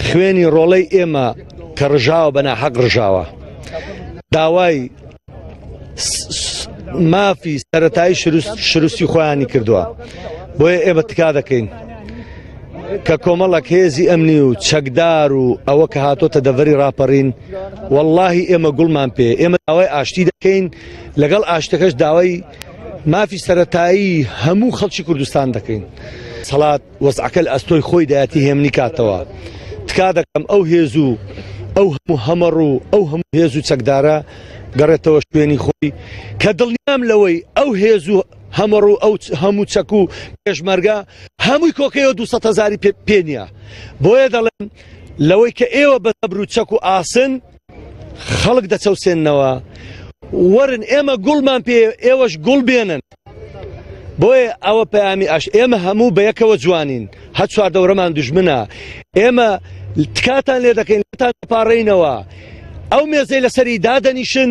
خوێنی ڕۆڵەی ئێمە کە ڕژاوە بە ناحەق ڕژاوە داوای مافی سەتایی شروستی خۆیانی کردووە بۆیە ئێمە تکا دەکەین کە کۆمەڵک هێزی ئەمنی و چەکدار و ئەوە کە هاتۆتە دەڤەری ڕاپەڕین واللهی ئێمە گوڵمان پێ ئێمە داوای ئاشتی دەکەین لەگەڵ ئاشتەکەش داوای مافی سەتایی هەموو خەڵکی کوردستان دەکەین سەڵات وەزعەکە لە ئەستۆی خۆی دایەتی هێمنی کاتەوە. تکا دەکەم ئەو هێز و ئەو هەموو هەمەڕ و ئەو هەموو هێز و چەکدارە گەڕێتەوە شوێنی خۆی کە دڵنیام لەوەی ئەو هێز و هەمەڕ و ئەو هەموو چەک و پێشمەرگە هەمووی کۆکەیەوە 200 هەزاری پێ نییە. بۆیە دەڵێم لەوەی کە ئێوە بە زەبر و چەک و ئاسن خەڵک دەچەوسێننەوە وەرن ئێمە گوڵمان پێ ئێوەش گوڵ بێنن. بۆیە ئەوە پەیامی ئاش ئێمە هەموو بە یەکەوە جوانین هەر چوار دەورەمان دوژمنە ئێمە تکاتان لێ دەکەین لێتان دەپاڕێینەوە ئەو مێزەی لەسەری دادەنیشن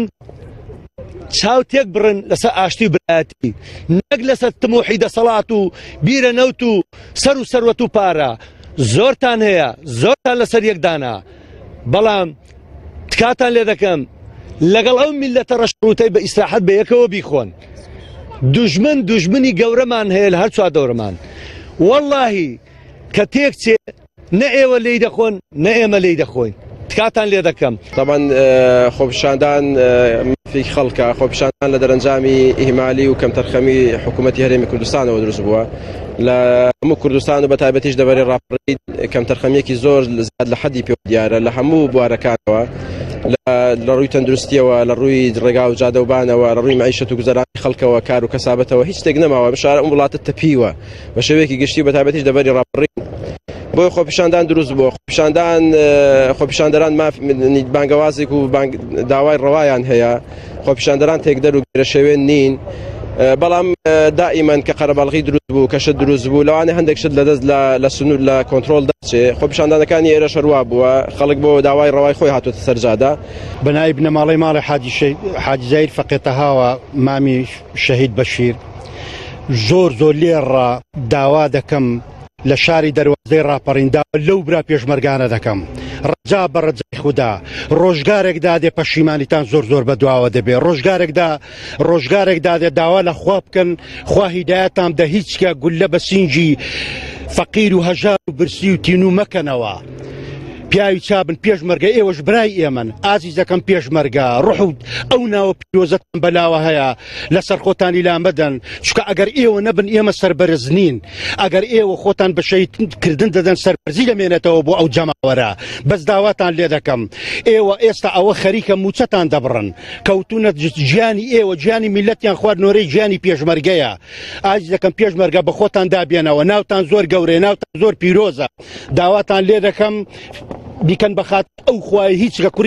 چاو تێک بڕن لەسەر ئاشتی و برایەتی نەک لەسەر تموحی دەسەڵات و بیرە نەوت و سەر و سەروەت و پارە زۆرتان هەیە زۆرتان لەسەر یەکدانە بەڵام تکاتان لێ دەکەم لەگەڵ ئەو میلەتە ڕەشڕوتەی بە ئیسراحەت بە یەکەوە بیخۆن دوژمن دوژمنی گەورەمان هەیە لە هەر چوار دەورەمان واللهی کە تێک چێ نە ئێوە لێی دەخۆن نە ئێمە لێی دەخۆین تکاتان لێ دەکەم. تەبعەن خۆپیشاندان مافێکی خەڵکە، خۆپیشاندان لە دەرەنجامی ئیهمالی و کەمتەرخەمی حکوومەتی هەرێمی کوردستانەوە دروست بووە لە هەموو کوردستان و بە تایبەتیش دەڤەری ڕاپەڕین کەمتەرخەمییەکی زۆر زیاد لە حەدی پێوە دیارە لە هەموو بوارەکانەوە لە ڕووی تەندروستیەوە لە ڕووی ڕێگا و جادەوبانەوە لە ڕووی مەعیشەت و گوزەرانی خەڵکەوە کار و کەسابەتەوە هیچ شتێک نەماوە بشارە ئەم وڵاتە تەپیوە بە شێوەیەکی گشتی بە تایبەتیش دەڤەری ڕاپەڕین بۆیە خۆپیشاندان دروست بووە خۆپیشاندان خۆپیشاندەران ماف بانگەوازێک و داوای ڕەوایان هەیە خۆپیشاندەران تێکدەر و گێرەشێوێن نین بەڵام دائیمەن کە قەرەباڵغی دروست بوو کەشت دروست بوو لەوانێ هەندێک شت لەدەست لە سنوور لە کۆنتترۆل دەچێ خۆپیشاندانەکانی ئێرە شەروا بووە خەڵک بۆ داوای ڕەوای خۆی هاتوتە سەرجادە بەناوی بنەماڵەی ماڵی حاجی زاهیر فەقێ تەهاوە مامی شەهید بەشیر زۆر زۆر لێڕە داوا دەکەم لە شاری دەروازەی ڕاپەڕین داوا لەو برا پێشمەرگانە دەکەم ڕەجا بە ڕەجای خودا ڕۆژگارێک دادێ پەشیمانیتان زۆر زۆر بەدواوە دەبێ ڕۆژگارێکدا ڕۆژگارێک دادێ داوا لە خوا بکەن خوا هیدایەتان بدە هیچکە گوللە بە سینگی فەقیر و هەژار و برسی و تینوو مەکەنەوە پیاوی چابن پێشمەرگە ئێوەش برای ئێمەن ئازیزەکەم پێشمەرگە ڕۆح و ئەو ناوە پیرۆزەتان بەلاوە هەیە لەسەر خۆتانی لامەدەن چونکە ئەگەر ئێوە نەبن ئێمە سەربەرز نین ئەگەر ئێوە خۆتان بە شەهید کردن دەدەن سەربەرزی دەمێنێتەوە بۆ ئەو جەماوەرە بەس داواتان لێ دەکەم ئێوە ئێستا ئەوە خەریکە موچەتان دەبڕن کەوتونە گیانی ئێوە گیانی میلەتیان خوارد نۆرەی گیانی پێشمەرگەیە ئازیزەکەم پێشمەرگە بە خۆتان دابێنەوە ناوتان زۆر گەورەیە ناوتان زۆر پیرۆزە داواتان لێ دەکەم بیکەن بە خاتر ئەو خوای هیچ لە کوڕی.